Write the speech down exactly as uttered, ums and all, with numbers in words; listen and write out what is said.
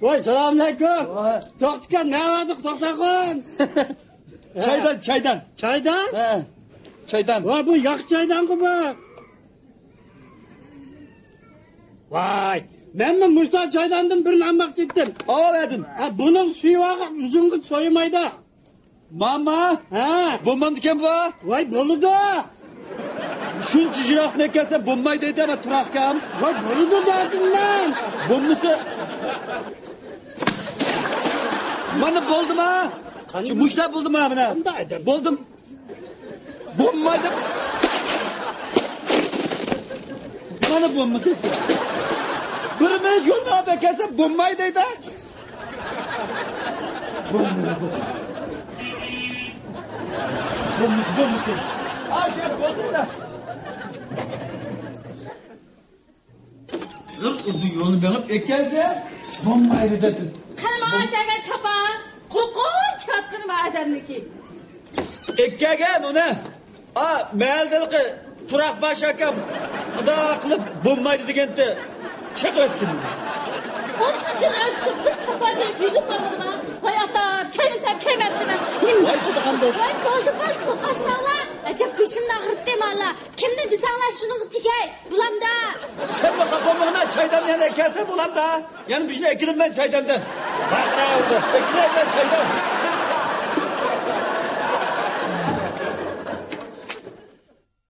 ۋاي، سالامۇئەلەيكۇم. ۋاي. توختىكەن، نەۋەدىك توختاخۇن؟ چايدان، چايدان. چايدان؟ ھە، چايدان. ۋاي، بۇ ياخشى چايدانغۇ بۇ. ۋاي، مەنمۇ مۇشۇ چايداندىن بىرنى ئالماقچى ئىدىم. ئاۋەدىم. ھە، بۇنىڭ سۈيى بارغۇ، ئۆزۈڭگە سويمايدۇ. ماما! ھە؟ بولمامدىكەن بۇ؟ ۋاي، بولىدۇ. شۇنچە يىراقتىن كەلسە بولماي دەيدۇ، ئەمما تۇراقكەن. ۋاي، بولىدۇ دەۋاتىمەن. بولمىسا. مانا بولدىما؟ قانداق؟ شۇ مۇشتا بولدىما مانا؟ قانداق ئادەم؟ بولدىم. بولماي دەپ. مانا بولمىسا. بىر مىنۇت يولغا كەلسە بولماي دەيدۇ. بىر ئۇزۇن يولنى مېڭىپ ئەكەلسە، بولمايدۇ دەپ. قېنى ماڭا كەلگەن چاپان، قۇرۇق كېلىۋاتقىنى بار ئادەمنىڭكى. ئەكەلگەن ئۇنى. ئا، مەھەللىدىكى تۇراق باش ئاكام مۇنداق قىلىپ بولمايدۇ دېگەنتى، چېقىۋەتكىن. ئوتتۇز يىل ئۆتۈپ بىر چاپانچىلىق يۈزۈپ بارمىدىما؟ ۋاي ئاتا، كەلمىسەم كەلمەپتىمەن. نېمە ۋاي، قىلىدىغاندۇ؟ ۋاي بولدى، بولدى، سوقۇشماڭلار. ئەجەب بېشىمنى ئاغرىتتى مانا. كىمنى دېسەڭلار شۇنىڭغا تېگەي، بولامدا. سەن بۇ خاپا بولمىغىنا، چايدان يەنە كەلسە بولامدا. يەنە بىشنى ئەكىرىمەن چايداندىن. بارغىنا ئەكىرىمەن چايدان.